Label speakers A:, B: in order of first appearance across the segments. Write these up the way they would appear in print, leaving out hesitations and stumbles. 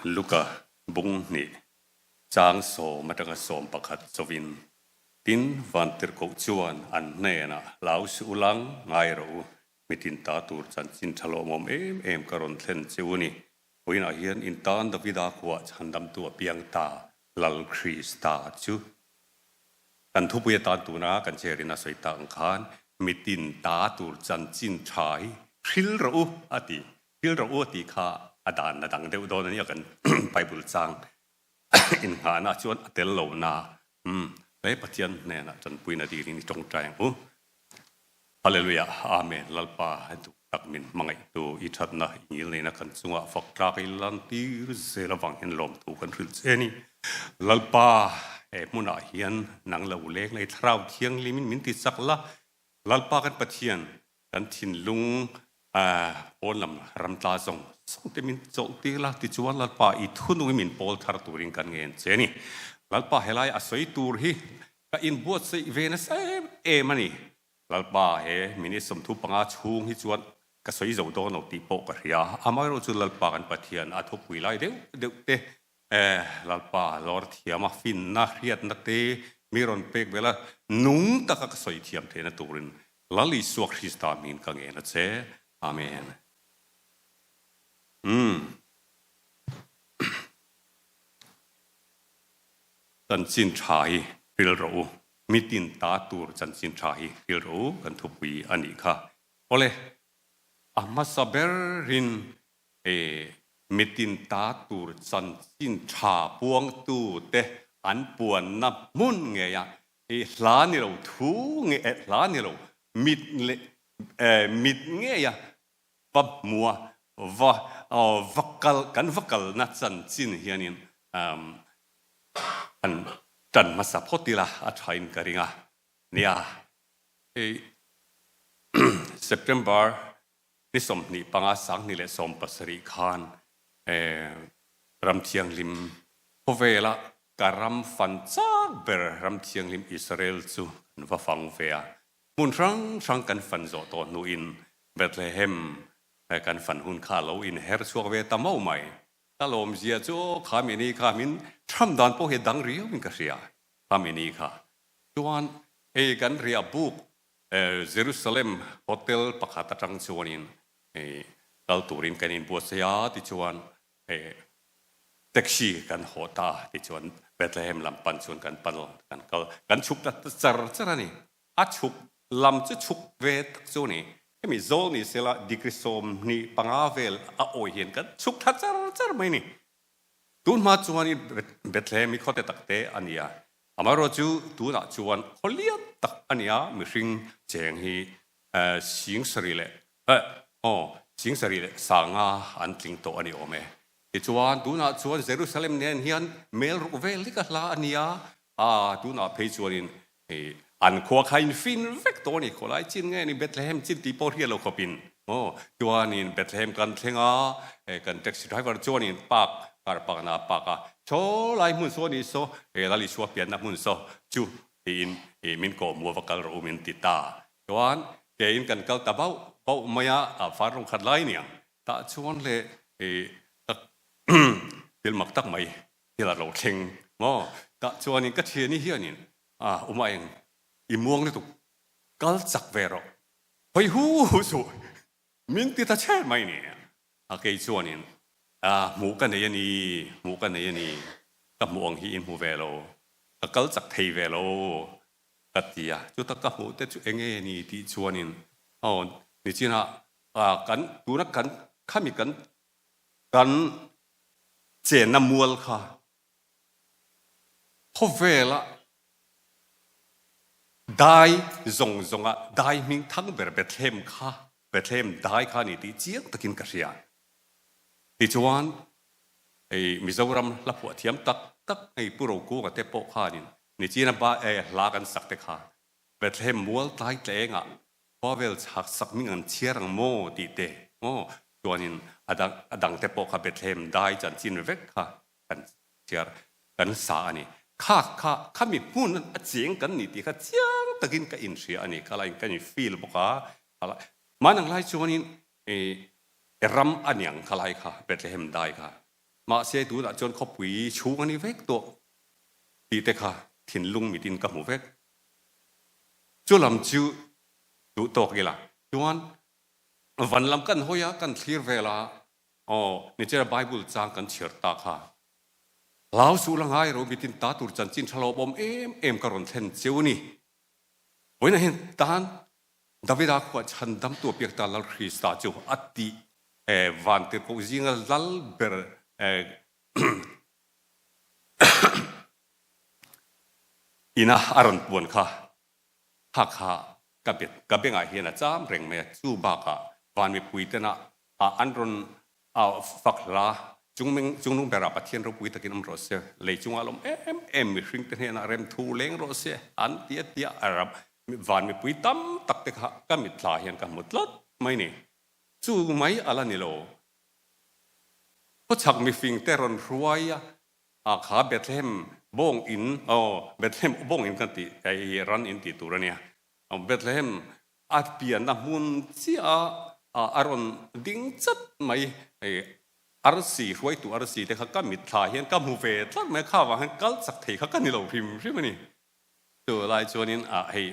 A: Luka bung hnih chang sawm atanga 11 chauhin, Tin, vantirhkoh chuan an hnenah, Hlau suh u lang, ngai rawh u, mitin ta tur chanchin tha lawmawm em em ka rawn thlen che u ni. Vawiinah hian in tan Davida khuah chhandamtu a piang ta, Lal Krista chu. Kan thupui atan tuna kan chair-in a sawi tak ang khan, mitin ta tur chanchin tha hi hril rawh u a ti. Hril rawh u a tih kha a dan a dang deuh dawn a nia kan Bible chang innghahna chuan a tel lo na. Umm, he Pathian hnenah tanpuina dilin i tawngtai ang u. Hallelujah, Amen, Lalpa duh tak min hmangaihtu i thatna i ngilneihna kan chungah fak tlak i lantir zel avang hian lawmthu kan hrilh che a ni. Lalpa, he hmunah hian nang lo leng la i thlarau thianghlimin min ti chak la, Lalpa kan Pathian kan thinlung pawn lam ram tla zawng zawng te min chawlh tir la, tichuan Lalpa i thunungin min pawl thar turin kan ngen che a ni. Lalpa helai a sawi tur hi ka inbuatsaih ve nasa em em a ni. Lalpa he minute 35 chhung hi chuan ka sawi zo dawn lo tih pawh ka hria. Amaherawhchu Lalpa kan Pathian a thupui lai deuh deuh te, Lalpa lawr thiama finna hriatna te mi rawn pek vel a, nung taka ka sawi thiam theihna turin Lal Isua Krista hmingin ka ngen a che. Amen. Umm. Chanchin tha hi hril rawh u. Mitin ta tur chanchin tha hi hril rawh u kan thupui a nih kha. Awle, a hmasa berin e mitin ta tur chanchin tha puangtu te an puanna hmun ngei a i hla ni lo thu nge eh hla ni lo mit leh eh mit ngei a va hmua va va kal kan va kalna chanchin hianin umm han tan hmasa phawt ila a thain ka ring a nia hei September ni 25 2017 khan eh ram thianghlim khawvela ka ram fan chak ber ram thianghlim Israel chu kan va fang ve a. Hmun hrang hrang kan fan zawh tawh hnuin Bethlehem kan fan hun kha a lo inher chhuak ve ta mauh mai. Ka lawmzia chu aw kha mi ni kha min tham dan pawh hi a dang riauin ka hria kha mi ni kha. Chuan hei kan riah buk Jerusalem hotel pakhat atang chuanin hei kal turin kan inbuatsaih a tichuan hei taxi kan haw ta tichuan Bethlehem lam pan chuan kan pan kan kal kan chhuk ta char char a ni. A chhuk lam chu chhuk ve tak chu a ni. Hemi zawl ni sela degree 25 vel a awi hian kan chhuk thla char char mai a ni. Tun hma chuanin Bethlehem hi khawte tak te a ni a, amaherawhchu tunah chuan khaw lian tak a ni a, mihring cheng hi 7000 leh aw 7000 leh sanga an tling tawh a ni awm e. Tichuan tunah chuan Jerusalem nen hian mel ruk vel lek a hla a ni a, tunah phei chuanin Hei an khua kha in fin vek tawh a ni, khawlai chin nge ni Bethlehem chin tih pawh hriat lo khawpin maw chuanin Bethlehem kan thleng a, hei kan taxi driver chuanin park car park na a park a, saw lai hmun saw ni saw hei Lal Isua pianna hmun saw chu tiin ih min kawh mua va kal rawh u min ti ta. Chuan keiin kan kal ta bauh bauh mai a, a far rawng khat lai nia tah chuan le ih ka thil mak tak mai Thil a lo thleng maw? Tah chuanin ka thiani hianin a uma eng i muang lutuk kal chak ve rawh hawi hu hu suh min ti ta cher mai ni. A kei chuanin a hmuh ka nei a ni, hmuh ka nei a ni, ka hmuh ang hi in hmu ve lo, ka kal chak thei ve lo ka ti a. Chuta ka hmuh te chu enge ni tih chuanin aw nichinah kan tuna kan khami kan kan chenna mual kha khawvela dai zawng zawnga dai hming thang ber Bethlehem kha Bethlehem dai kha a ni tih chiang takin ka hria. Tichuan hei Mizoram hla phuah thiam tak tak hei Pu Rokunga te pawh khanin nichina ba hla kan sak te kha Bethlehem mual tlai tlengah Khua vel chhak sak ming an chhiar ang maw tih te maw chuanin a dang a dang te pawh kha Bethlehem dai chanchin vek kha kan chhiar kan sa a ni. Kha kha khami hmun a cheng kan ni tih kha chiang takin ka inhria a ni. Kha laiin ka in feel bawk a, kha lai hmanang lai chuanin i ram a niang kha lai kha Bethlehem dai kha. Mahse tunah chuan khawpui chhung a ni vek tawh tih te kha thinlung mitin ka hmu vek. Chu lam chu duh tawk ila chuan van lam kan hawi a, kan thlir vel a, aw nichera Bible chang kan chhiar ta kha hlau suh la ngai ro mitin ta tur chanchin tha lo awm em em ka rawn thlen cheu a ni. Vawiinah hian tan Davida khuah chhandamtu a piak ta Lal Krista chu a tih vantirhkoh zinga lal ber ina a rawn puan kha kha kha ka bet ka bengah hian a cham reng mai a, chu bakah van mipui tena an rawn fak hla chungming chungnung berah Pathian ropui takin awm rawh se, lei chungah lawm em em mihring te hnenah remthu leng rawh se an ti a tia a ram van mipui tam tak te kha ka mitthla hian ka hmu tlat mai ni. Chu mai a la ni lo. Khawchhak mifing te rawn hruai a, a kha Bethlehem bawng in, aw Bethlehem bawng in kan tih hei ran in tih tur a nia, Bethlehem a pianna hmun chiah a a rawn ding chat mai hei arsi hruaitu arsi te kha ka mitthla hian ka hmu ve tlat mai a, kha vang hian kal chak thei kha ka ni lo hrim hrim a ni. Chu lai chuanin ah hei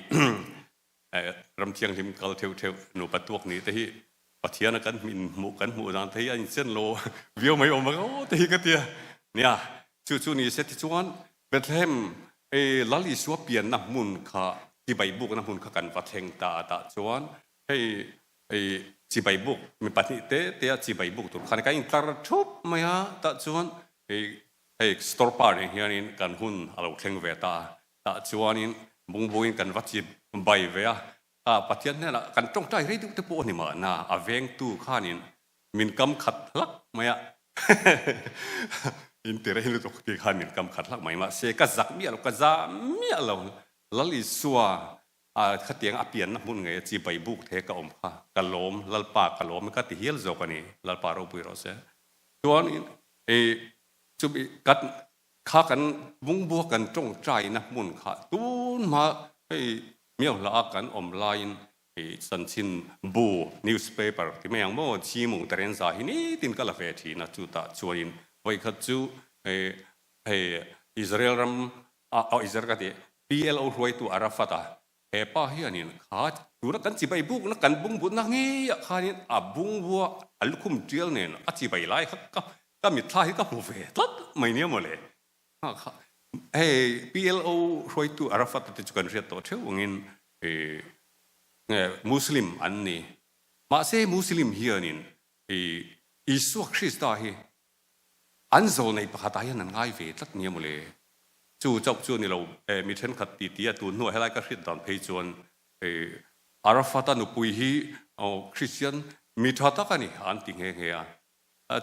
A: Ram thianghlim kal theuh theuh nupa tuak nih te hi Pathiana kan min hmuh kan hmuh dan te hi a inchen lo viau mai awm ang aw te hi ka tia. Nia, chu chu ni se tichuan Bethlehem hei Lal Isua pianna hmun kha chibai bukna hmun kha kan va thleng ta a tah chuan hei hei chibai buk mi pahnih te te a chibai buk tur khan kan intlar thup mai a tah chuan hei hei store par nen hianin kan hun a lo thleng ve ta a. Tah chuanin bungbuin kan va chip bai ve a, ah Pathian hnenah kan tawngtai rei deuh te pawh a ni mahna, a vengtu khanin min kam khat hlak mai a, in ti rei lutuk tih khan min kam khat hlak mai mahse ka zak miah lo, ka za miah lo, Lal Isua ah khatiang a pianna hmun ngei a chi bai buk the ka awm kha, ka lawm, Lalpa ka lawm ka ti hial zawk a ni, Lalpa ropui rawh se. Chuanin ih chumi kan Kha kan bungbua kan tawngtaina hmun kha tun hma hei Miohla a kan awm laiin hei chanchin bu, newspaper, ti mai ang maw, Chimung Terenza hi nitin ka la ve thin a, chutah chuanin vawikhat chu hei hei Israel ram ah aw Israel ka ti PLO hruaitu Arafat a he pa hianin kha tuna kan chibai bukna kan bungbutna ngeiah khanin a bungbua a lukhum tial nen a chibai lai kha ka Ka mitthla hi ka hmu ve tlat mai nia mawle. Hei PLO hruaitu Arafat te chu kan hriat tawh theuh angin Muslim an ni. Mahse Muslim hianin Isua Krista hi an zawlnei pakhatah hian an ngai ve tlat nia mawle. Chu chauh chu a ni lo, mi thenkhat ti ti a tun hnuah helai ka hriat dan phei chuan Arafat-a nupui hi Christian mi tha tak a ni an ti nghe nghe a.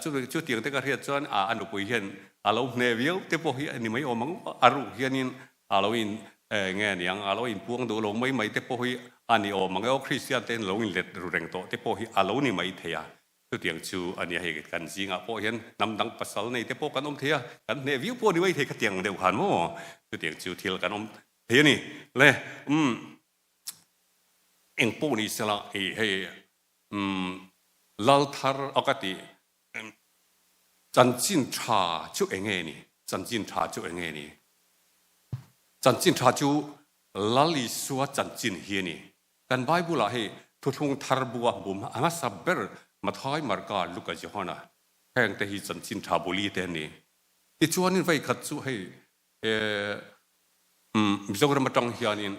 A: Chu chutiang te ka hriat chuan a nupui hian a lo hne viau te pawh hi a ni mai awm ang, a ruk hianin a lo in nge aniang a lo inpuang duh lo mai mai te pawh hi a ni awm ang e aw, Kristian te lo inlet ru reng tawh te pawh hi a lo ni mai thei a, chutiang chu a nia hei kan zingah pawh hian hnam dang pasal nei te pawh kan awm thei a, kan hne viau pawh a ni mai thei khatiang deuh khan maw chutiang chu thil kan awm thei a ni le umm engpawh ni sela hei Umm, Lal thar a ka ti. Chanchin tha chu eng nge ni? Chanchin tha chu eng nge ni? Chanchin tha chu Lal Isua chanchin hi a ni. Kan Bible ah hei thuthlung thar bu a bum a hmasa ber Mathai, Marka, Luka, Johana heng te hi chanchin tha buli te an ni. Tichuanin veikhat chu hei Mizoram atang hianin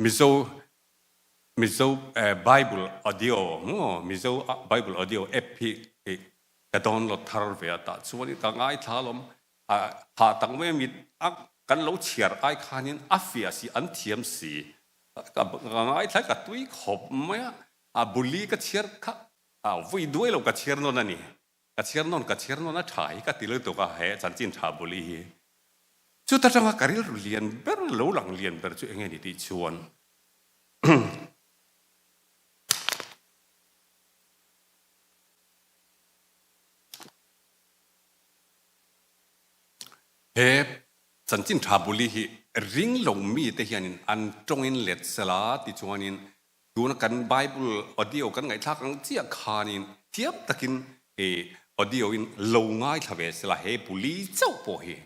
A: Mizo Mizo Bible audio maw Mizo Bible audio app hi ka download thar ve a tah chuan ka ngaithla alawm hah tak mai a mit a kan lo chhiar ai khanin a fiah si an thiam si ka ngaithla ka tui khawp mai a a buli ka chhiar kha a vui duai lo ka chhiar nawn a ni Ka chhiar nawn, ka chhiar nawn a tha hi ka ti lutuk a, he chanchin tha buli hi. Chuta tanga ka rilru lian ber, lo lang lian ber chu enge ni tih chuan he chanchin tha buli hi ring lo mite hianin an tawngin let sela tichuanin Tuna kan Bible audio kan ngaihthlak ang chiah khanin thiam takin i audio in lo ngaithla ve sela he puli chauh pawh hi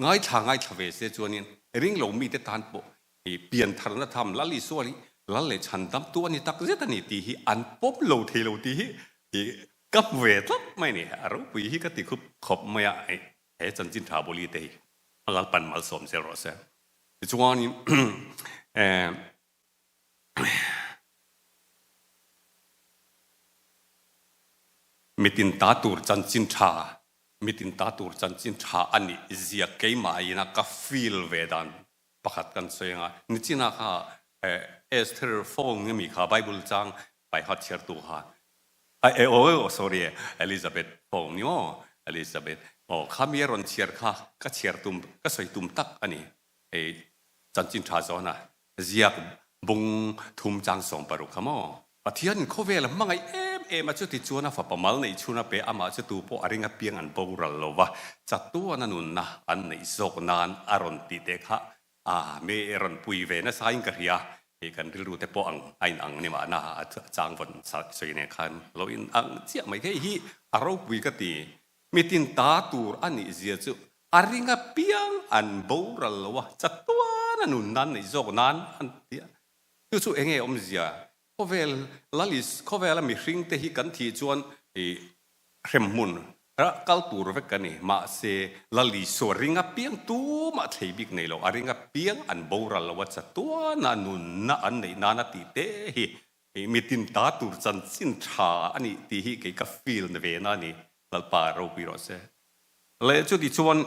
A: ngaithla ngaithla ve se chuanin ring lo mite tan pawh hi piantharna tham Lal Isua hi Lal leh chhandamtu a ni tak zet a ni tih hi an pawm lo thei lo tih hi ka hmu ve tlat mai a ni. A ropui hi ka ti khup khawp mai a, he chanchin tha buli te hi Lalpan malsawm zel rawh se. Tichuanin Mitin ta tur chanchin tha, mitin ta tur chanchin tha a nih zia keimah ina ka feel ve dan pakhat kan sawi ang a. Nichina kha Esther phone nge mi kha Bible chang paihawt chhiartu kha e aw sorry Elizabeth phone ni maw Elizabeth aw kha mi a rawn chhiar kha ka chhiar tum ka sawi tum tak a ni hei chanchin tha zawn a Ziak bung thum chang 16 kha maw? Pathianin khawvel a hmangaih em em a, chuti chuan a fapa mal neih chhun a pe, amah chu tu pawh a ring apiang an boral lo va, chatuan a nunna an neih zawk nan a rawn tih te kha a mi rawn pui ve nasa in ka hria, hei kan rilru te pawh ang a in ang ni mahna a chang vawn sawi nen khan lo in ang chiah mai hei hi a ropui ka ti. Mitin ta tur a nih zia chu a ring apiang an boral lo a, chatuan a nun nan neih zawk nan an ti a. Chu chu enge awmzia? Khawvel Lalis, khawvela mihring te hi kan thih chuan i hremhmun kal tur vek ka ni. Mahse, Lalisua ring apiang tumah thlei bik nei lo, a ring apiang an boral lo a, chatuan a nunna an neih nan a tih te hi mitin ta tur chanchin tha a nih tih hi kei ka feel na ve na a ni. Lalpa ropui rawh se. Leh chuti chuan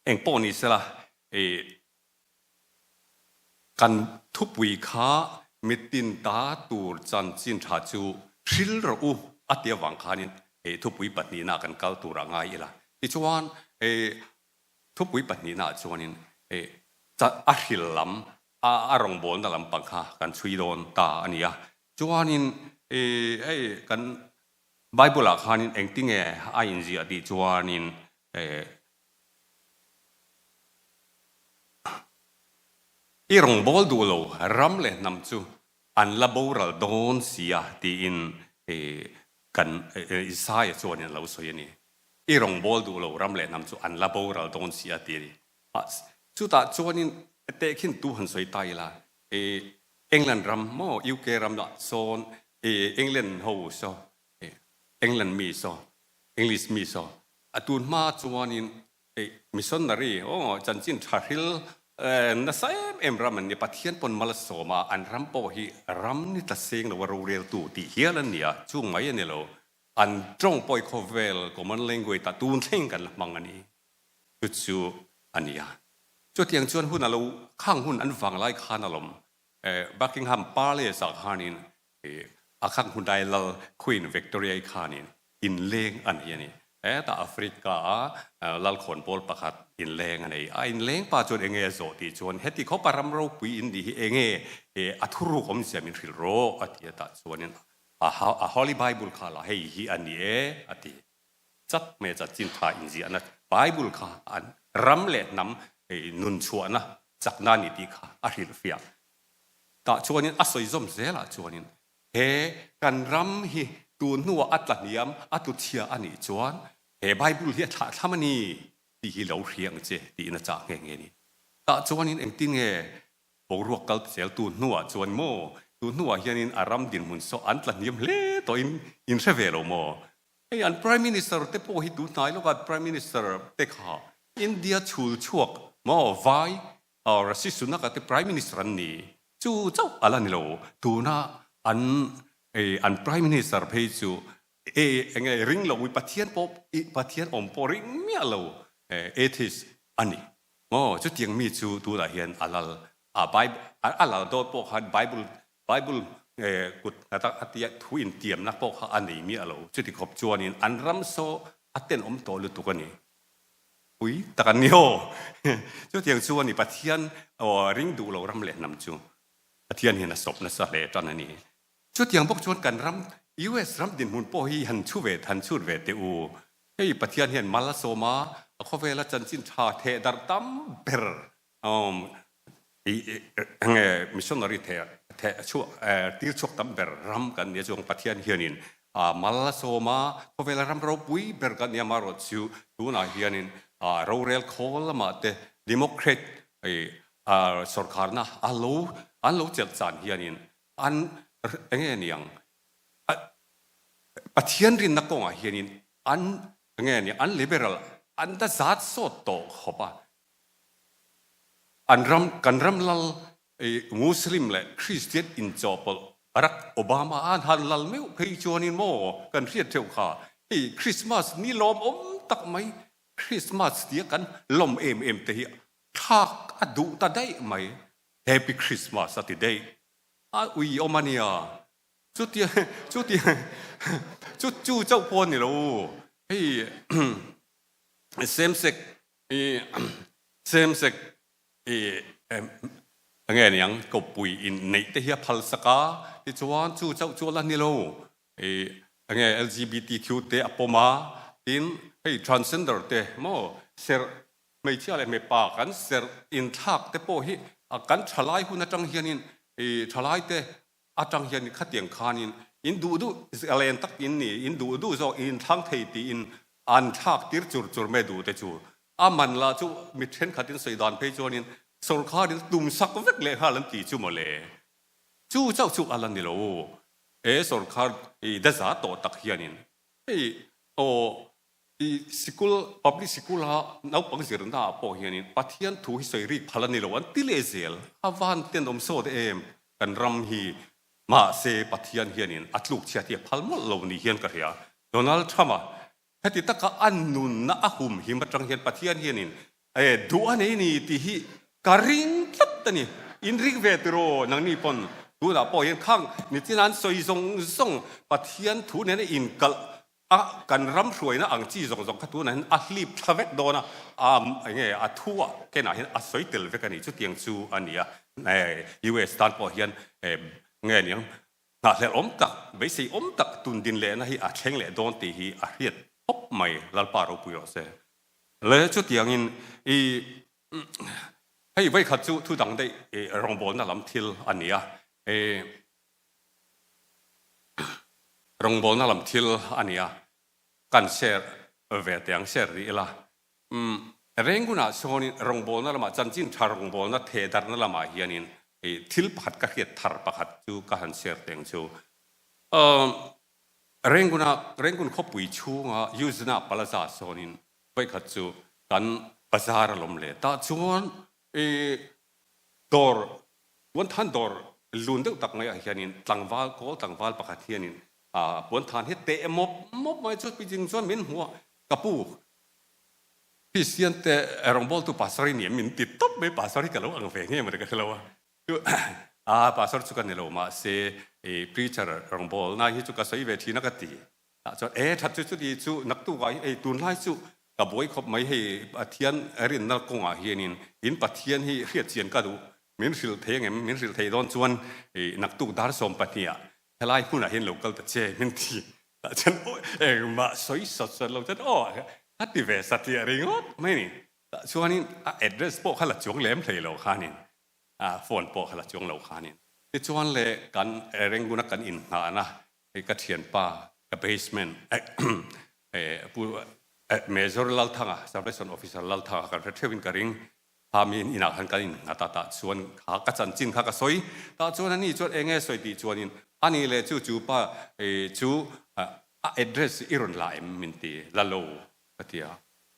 A: eng pawh ni sela i kan thupui kha mitin ta tur chanchin tha chu hril rawh u a ti avang khanin hei thupui pahnihna kan kal tur a ngai ila. Tichuan hei thupui pahnihna ah chuanin hei a hril lam a rawngbawlna lampang kha kan chhui dawn ta a ni a. Chuanin i hei kan Bible ah khanin engtinge a inziah tih chuanin i rawngbâwl duh lo ram leh hnam chu an la boral dawn si a tiin kan Isaiah chuanin a lo sawi a ni. I rawngbâwl duh lo ram leh hnam chu an la boral dawn si a ti a ni. Chutah chuanin tehkhin tu han sawi ta ila England ram maw UK ram lah sawn England ho saw England mi saw English mi saw a tun hma chuanin missionary aw chanchin tha hril nasa em em ram an ni Pathian pawn mal a sawm a an ram pawh hi ram ni tla seng lo a roreltu tih hial an ni a chung mai a ni lo an tawng pawh hi khawvel common language ah tun thleng kan la hmang a ni chu chu a ni a. Chutiang chuan hun a lo khang hun an vang lai khan alawm Buckingham Palace ah khanin a khang hun lai lal Queen Victoria-i khanin inleng a nei a ni. Hetah Africa a lalkhawn pawl pakhat inleng a nei. A inleng pa chuan enge a zawh tih chuan heti khawpa ram ropui in nih hi enge a thuruk awmzia min hrilh rawh a ti a tah chuanin a Holy Bible kha la hei hi a ni e a ti. Chat hmel chanchin tha inziahna Bible kha an ram leh hnam nun chhuahna chakna a ni tih kha a hrilhfiah. Tah chuanin a sawi zawm zelah chuanin he kan ram hi tun hnuah a tla hniam, a tlu chhia a nih chuan he Bible hi a thlahthlam a ni tih hi lo hria ang che tiin a chah nghe nghe a ni. Tah chuanin engtin nge boruak kal zel tun hnuah chuan maw tun hnuah hianin a ram dinhmun saw an tla hniam hle tawhin in hre ve lo maw? Hei an Prime Minister te pawh hi tun hnai lawkah Prime Minister te kha India chhul chhuak maw vai Rishi Sunak-a te Prime Minister an ni chu chauh a la ni lo. Tuna an an Prime Minister phei chu e enge ring lo Pathian pawh Pathian awm pawh ring miah lo atheist a ni maw chutiang mi chu tunah hian a lal a Bible a lal dawn pawh khan Bible Bible kut nghat a tia thu intiamna pawh kha a nei miah lo. Chuti khawp chuanin an ram saw a tenawm tawh lutuk a ni. Pui tak an ni aw. Chutiang chu a ni Pathian ring duh lo ram leh hnam chu Pathian hian a sawp nasa hle tan a ni. Chutiang bawk chuan kan ram US ram dinhmun pawh hi han chhu ve han chhut ve teh u. Hei Pathian hian mal a sawm a, a khawvela chanchin tha theh darh tam ber Enge missionary theh theh chhuak tir chhuak tam ber ram kan nia chuang Pathian hianin. Mal a sawm a, khawvela ram ropui ber kan nia marawh chu tunah hianin rorel khawl lamah te Democrat sorkarna a lo an lo chelh chan hianin an enge niang Pathian rinna kawngah hianin an enge niang an liberal an la zat sawt tawh khawp a, an ram kan ram lal Muslim leh Kristian inchawhpawlh Barack Obama an han lal meuh phei chuanin maw kan hriat theuh kha hei Christmas ni lawmawm tak mai Christmas tia kan lawm em em te hi thlak a duh ta daih mai Happy Christmas a ti daih a ui awm a nia chutia chutia chu chu chauh pawh a ni lo hei same sex same sex I enge niang kawppui in neih te hi a phal sak a, tichuan chu chauh chu a la ni lo. I enge LGBTQ te a pawm a, tin hei transgender te maw serh hmeichhia leh hmeipa kan serh inthlak te pawh hi kan thalai hun atang hianin i thalai te atang hian khatiang khanin in duh duh len tak in ni, in duh duh zawk in inthlang thei tiin an thlak tir chur chur mai duh te chu. A man lah chu mi thenkhat in sawi dan phei chuanin sorkharin tum sak vek leh nghal an ti chu mawle. Chu chauh chu a la ni lo. He sorkhar i daza tawh tak hianin hei aw i sikul public sikul a naupang zirna ah pawh hianin Pathian thu hi sawi rik phal a ni lo an ti leh zel. A van tenawm sawt em kan ram hi. Mahse Pathian hianin a tluk chhiat hi a phal mawlh lo ni hian ka hria. Donald Trump-a Heti taka a nunna a humhim atang hian Pathian hianin e duh a nei ni tih hi ka ring tlat a ni. In ring ve tiraw nangni pawn tunah pawh hian khang nitin an sawi zawng zawng Pathian thu nena inkalh a kan ram hruaina ang chi zawng zawng kha tunah hian a hlip thla vek dawn a, a enge a thu ah kenah hian a sawi tel vek a ni. Chutiang chu a ni a, US tan pawh hian nge niang Nghahhlelh awm tak, beisei awm tak tun din lehna hi a thleng leh dawn tih hi a hriat khawp mai, Lalpa ropui rawh se. Le chutiangin i hei vawikhat chu thu dang daih i rawngbawlna lam thil a ni a, i rawngbawlna lam thil a ni a, kan share ve teh ang, share rih ila. Umm, Rengunah sawnin rawngbawlna lamah chanchin tha rawngbawlna thehdarhna lamah hianin thil pakhat ka hriat thar pakhat chu ka han share teng chu. Umm, Renguna, Rengun khawpui chhunga Yuzna Plaza sawnin vawikhat chu kan bazar a lawm leh tah chuan i dawr, puanthan dawr lun deuh tak maiah hianin tlangval, kawl tlangval pakhat hianin puanthan hi teh mawp mawp mai chu piching chuan min hmu a, ka pu Kristian te rawngbawltu pastor hi ni em min ti tawp mai, pastor hi ka lo ang ve nge maw ka hre lo a, chu a pastor chu ka ni lo mahse i preacher rawngbawlna hi chu ka sawi ve thin a ka ti tah chuan e that chu chuti chu naktuk ah hei tunlai chu ka buai khawp mai hei Pathian rinna kawngah hianin in Pathian hi hriatchian ka duh min hrilh thei angem min hrilh thei dawn chuan i naktuk dar 12 ah helai hmunah hian lo kal ta che min ti Tah chuan aw engmah sawi sawt sawt lo chuan aw a ti ve satliah ringawt mai ni. Tah chuanin a address pawh kha la chuang lem hlei lo khanin a phone pawh kha la chuang lo khanin. Tichuan le kan Renguna kan inngahna hei ka thianpa ka basement Pu Major Lalthanga Salvation Officer Lalthanga kan hre theuhin ka ring. Kha mi inah khan kan innghat a, tah chuan kha ka chanchin kha ka sawi. Tah chuan ani chuan eng nge sawi tih chuanin ani leh chu chu pa chu a address i rawn la em min ti la lo ka ti a,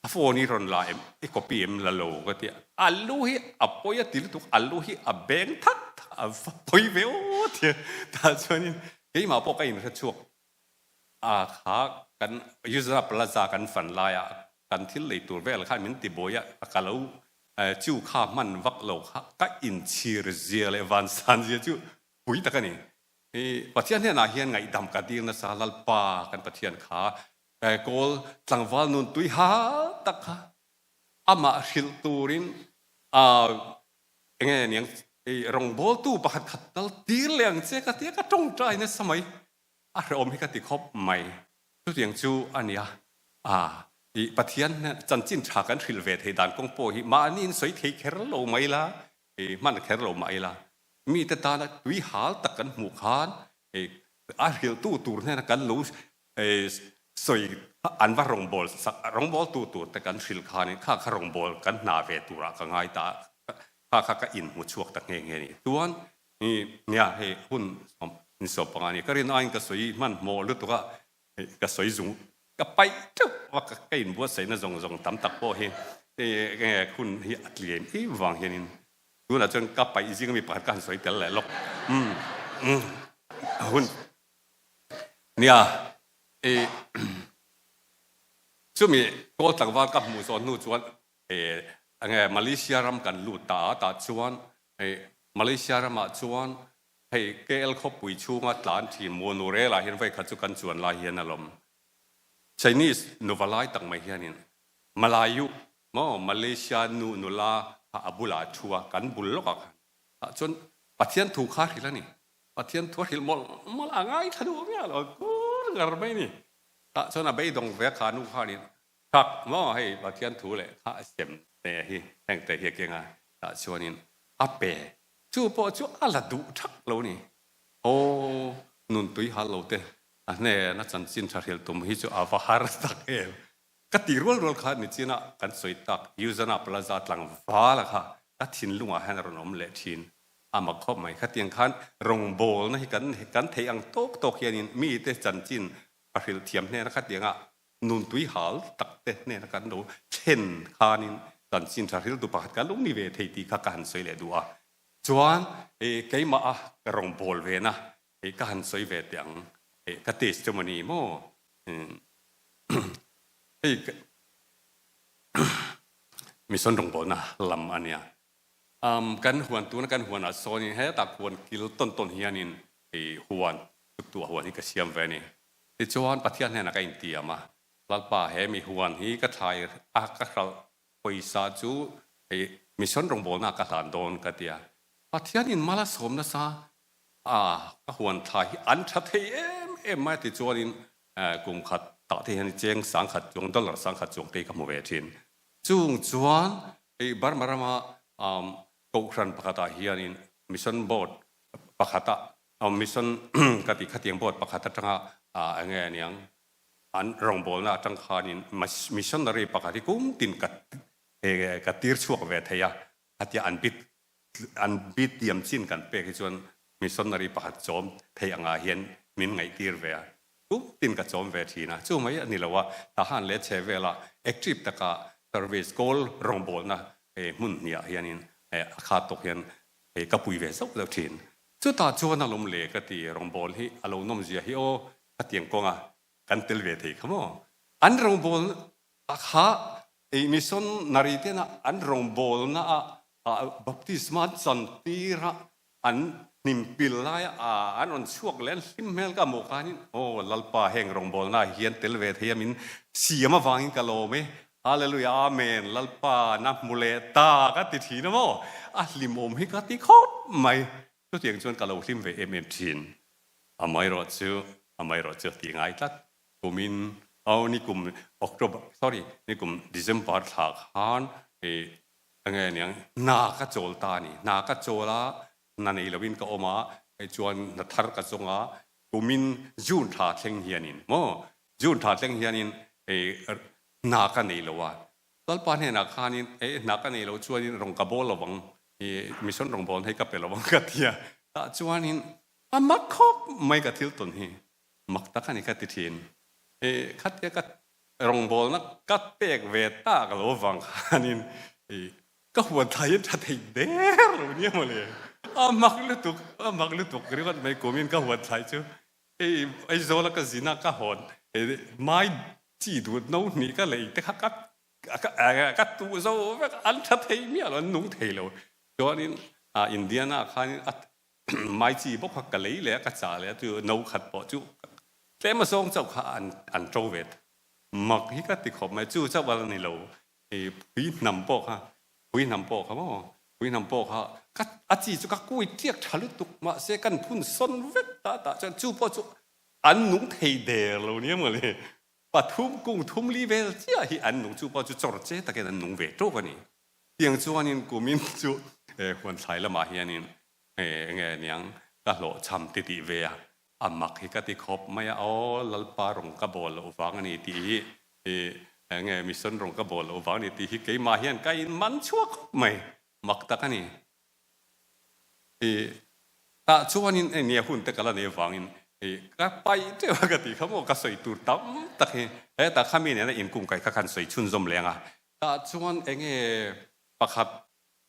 A: a phone i rawn la em i copy em la lo ka ti a, a lu hi a pawi a ti lutuk a lu hi a beng thak thak a va pawi ve aw ti a, tah chuanin keimah pawh ka inhre chhuak A kha kan Yuzna Plaza kan fan laia kan thil lei tur vel khan min ti buai a, ka lo chu kha hman vak lo kha ka inchhir zia leh vansan zia chu pui tak a ni. I Pathian hnenah hian ngaihdam ka dil nasa Lalpa kan Pathian kha kawl tlangval nun tui ha tak kha amah hrilh turin enge niang rawngbawltu pakhat khat tal tir leh ang che ka tia ka tawngtai nasa mai. A hrehawm hi ka ti khawp mai. Chutiang chu a nia. A, i Pathian chanchin tha kan hrilh ve thei dan kawng pawh hi mahni in sawi thei kher lo mai la, i hman kher lo mah ila, mite tana tui hal tak kan hmuh khan i A hrilhtu tur hnena kan lo sawi kha an va rawngbâwl sak, rawngbâwltu tur te kan hrilh khanin kha kha rawngbâwl kan hna ve turah ka ngai ta a, kha kha ka inhmu chhuak ta nghe nghe a ni. Chuan nia hei hun 75 a ni, ka rin aiin ka sawi hmanhmawh lutuk a, ka sawi zung ka paih teuh a, ka inbuatsaihna zawng zawng tam tak pawh hi hun hi a tlem em vang hianin Tunah chuan ka paih zing ami pakhat ka han sawi tel leh lawk. Hun nia i chumi kawl tlangval ka hmuh zawh hnu chuan enge Malaysia ram kan lut ta a, tah chuan Malaysia ramah chuan hei KL khawpui chhunga tlan thin Monu rel ah hian vawikhat chu kan chuan lai hian a lawm. Chinese nuva lai tak mai hianin Malayu maw Malaysia nu nula kha a bulah a thu a, kan bul lawkah khan tah chuan Pathian thu kha a hrilh a ni. Pathian thu a hrilh mawlh mawlh a, ngaithla duh miah lo, kur ngar mai a ni. Tah chuan a beidawng ve a kha nu khanin thak maw hei Pathian thu leh kha a sem te hi heng te hi a keng a, tah chuanin a pe. Chu pawh chu a la duh thak lo a ni. Aw nun tui hal lo te a hnena chanchin tha hrilh tum hi chu a va har tak em. Ka ti rual rual kha nichinah kan sawi tak Yuzana Plaza tlangvala kha ka thinlungah hian a rawn awm leh thin a mak khawp mai. Khatiang khan rawngbawlna hi kan kan theih ang tawk tawk hianin mite chanchin a hrilh thiam hnena khatianga nuntui hal tak te hnena kan lo thlen khanin chanchin tha hriltu pakhat kan lo ni ve thei tih kha ka han sawi leh duh a. Chuan keimah a ka rawngbâwl vena ka han sawi ve teh ang ka testimony maw Hei mission rawngbawlna lam a nia. Kan huan tuna kan huanah sawnin hetah huan kil tawn tawn hianin hei huan tuktuah huan hi ka siam ve a ni. Tichuan Pathian hnenah ka intiam a, Lalpa he mi huan hi ka thlai a ka hralh pawisa chu hei mission rawngbawlnaah ka hlan dawn ka ti a. Pathianin mal a sawm nasa A, ka huan thla hi an tha thei em em mai a ti chuanin kum khat tah te hian cheng sangkhat chuang dollar sangkhat chuang te hi ka hmu ve thin. Chung chuan hei Burma rama kohhran pakhatah hianin mission board pakhata mission ka tih khatiang board pakhat atanga enge aniang an rawngbawlna atang khanin missionary pakhat hi kum tin ka ka tir chhuak ve thei a, khatia an bit An bit tiam chin kan pek hi chuan missionary pakhat chawm thei angah hian min ngaihtir ve a, kum tin ka chawm ve thin a, chu mai a ni lo a, Tahan leh chhe vela active taka service kawl rawngbawlna hmun hniah hianin a khat tawk hian ka pui ve zauh zauh thin. Chutah chuan a lawm le ka ti, rawngbâwl hi a lo nawmzia hi aw, khatiang kawnga kan tel ve thei kha maw? An rawngbâwl kha Ei missionary tena an rawngbawlna ah baptisma an chan tir a, an hnim pil lai a an rawn chhuak leh an hlim hmel ka hmuh khanin aw Lalpa heng rawngbawlna ah hian tel ve thei a min siam avangin ka lawm e, Hallelujah Amen Lalpa na hmu leh ta ka ti thin a maw, a hlimawm hi ka ti khawp mai, chutiang chuan ka lo hlim ve em em thin, amaherawhchu amaherawhchu a ti ngai tlat. Kumin aw nikum October sorry nikum December thla khan ih enge aniang hna ka chawl ta a ni. Hna ka chawl a, hna nei lovin ka awm a, hei chuan hna thar ka zawng a, kumin June thla thleng hianin maw June thla thleng hianin ih hna ka nei lo a. Lalpa hnenah khanin eh hna ka nei lo chuanin rawng ka bawl lovang ih mission rawng bawl hei ka pe lovang ka ti a. Tah chuanin a mak khawp mai ka thil tawn hi. Mak tak a ni ka ti thin. I khatia ka rawngbawlna ka pek ve tak lo vang khanin i ka huan thai hian tha thei der lo nia mawle. A mak lutuk, a mak lutuk ringawt mai kumin ka huan thlai chu i Aizawla ka zin a ka hawn mai chi dut no hnih ka lei te kha ka ka tuh zo vek an tha thei miah lo, an nung thei lo. Chuanin Indiana khanin a Mai chi bawk kha ka lei leh a, ka chah leh a, chu no khat pawh chu tlem a zawng chauh kha an an to ve ta. Mak hi ka ti khawp mai, chu chauh a la ni lo, i phui hnam pawh kha, phui hnam pawh kha maw, phui hnam pawh kha ka a chi chu ka kui tiak tha lutuk, mahse kan phun sawn vek ta tah chuan chu pawh chu an nung thei der lo nia mawle, pathum kung thum li vel chiah hi an nung, chu pawh chu chawr che takin an nung ve tawk a ni. Tiang chuanin kumin chu huan thlai lamah hianin enge aniang ka hlawhchham ti tih ve a. A mak hi ka ti khawp mai a, aw Lalpa rawng ka bawl loh vang a ni tih hi, eng nge mission rawng ka bawl loh vang a ni tih hi keimah hian ka in man chhuak khawp mai, mak tak a ni. I tah chuanin eng nge hun te ka la nei vangin i ka paih teuh a ka tih kha maw ka sawi tur tam tak hi hetah kha mi nena inkung kai kha khan sawi chhunzawm leng a, tah chuan eng nge pakhat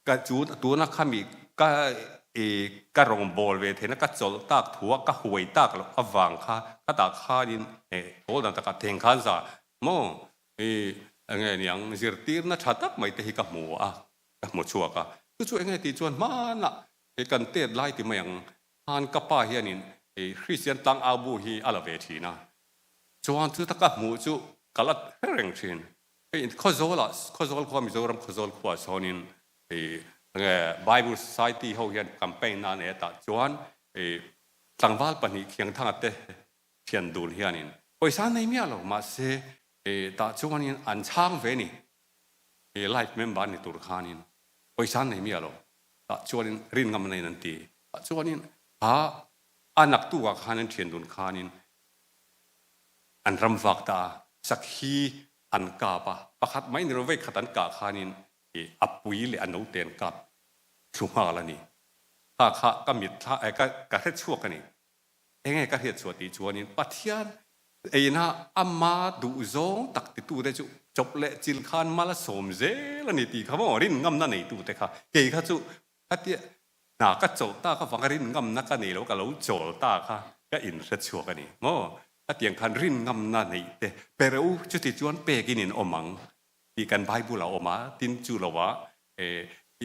A: Ka chu tuna khami ka i ka rawngbâwl ve theihna ka chawlh tâk thua ka huai tâk loh avang kha khatah khanin eh pawl dan takah theng khan za maw i enge niang zirtirna tha tak mai te hi ka hmu a, ka hmu chhuak a. Chu chu enge tih chuan hmanah i kan tet lai ti mai ang khan ka pa hianin i Kristian tlangau bu hi a la ve thin a, chuan chuta ka hmuh chu ka la hre reng thin. Hei Khawzawlah, Khawzawl khua Mizoram Khawzawl khuaah sawnin ih enge Bible Society ho hian campaign na nei atah chuan ih tlangval pahnih Khiangthanga te thian dun hianin pawisa nei miah lo mahse ih tah chuanin an chhang ve ni ih life member ni tur khanin pawisa nei miah lo tah chuanin rin ngam naiin an ti tah chuanin kha a naktukah khan an thian dun khanin An ram vak ta a, sakhi an kap a, pakhat mai ni lo vei khat an kah khanin a pui leh a note an kap thlu nghal a ni. Kha kha ka mitthla eh ka ka hre chhuak a ni. Enge ka hriat chhuah tih chuanin Pathian eina ama duhzawng tak titute chu chawp leh chil khan mal a sawm zel a ni tih kha maw rin ngamna neitute kha kei kha chu Khatia hna ka chawlh tak avanga rin ngamna ka nei lo, ka lo chawl ta kha ka inhre chhuak a ni maw? Khatiang khan rin ngamna neih te pe reuh u, chuti chuan pekin in awm ang tih kan Bible a awm a, tin chu lo ah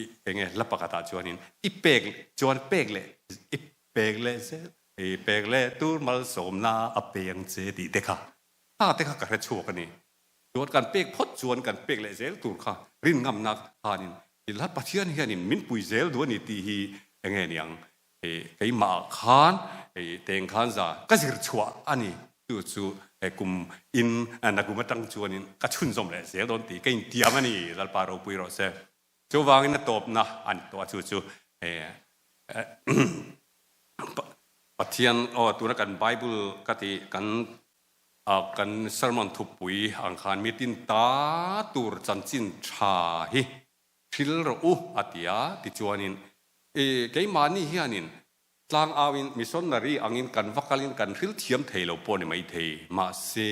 A: i eng nge hla pakhatah chuanin i pek chuan pek leh i pek leh zel i pek leh tur malsawmna a pe ang che tih te kha hna te kha ka hre chhuak a ni. Chuan kan pek phawt chuan kan pek leh zel tur kha rin ngamna khanin Ila Pathian hianin min pui zel duh a ni tih hi eng nge niang? Keimah ah khan teng khan za ka zir chhuah a ni. Chu chu kum in nakum atang chuanin ka chhunzawm leh zel dawn tih ka intiam a ni, Lalpa ropui rawh se. Chuvangin a tawpna a ni tawh a, chu chu Pathian aw tuna kan Bible ka tih kan kan sermon thupui ang khan mitin ta tur chanchin tha hi hril rawh u a ti a, tichuanin i keimahni hianin tlangauin missionary angin kan va kalin kan hril thiam thei lo pawh ni maithei, mahse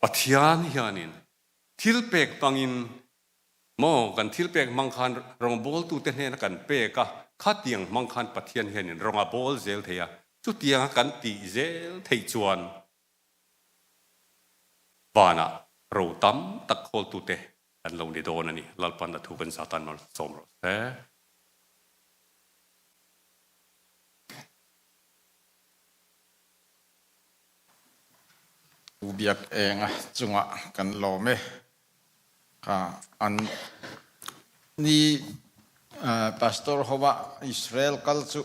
A: Pathian hianin thil pek hmangin maw kan thil pek hmang khan rawngbawltute hnena kan pek a, khatiang hmang khan Pathian hianin rawn a bawl zel thei a, chutianga kan tih zel theih chuan vanah ro tam tak khawltute kan lo ni dawn a ni. Lalpan a thu kan zatan malsawm rawh se.
B: Pu Biak Enga chungah kan lawm e. Kha an ni Pastor ho ah Israel kal cu.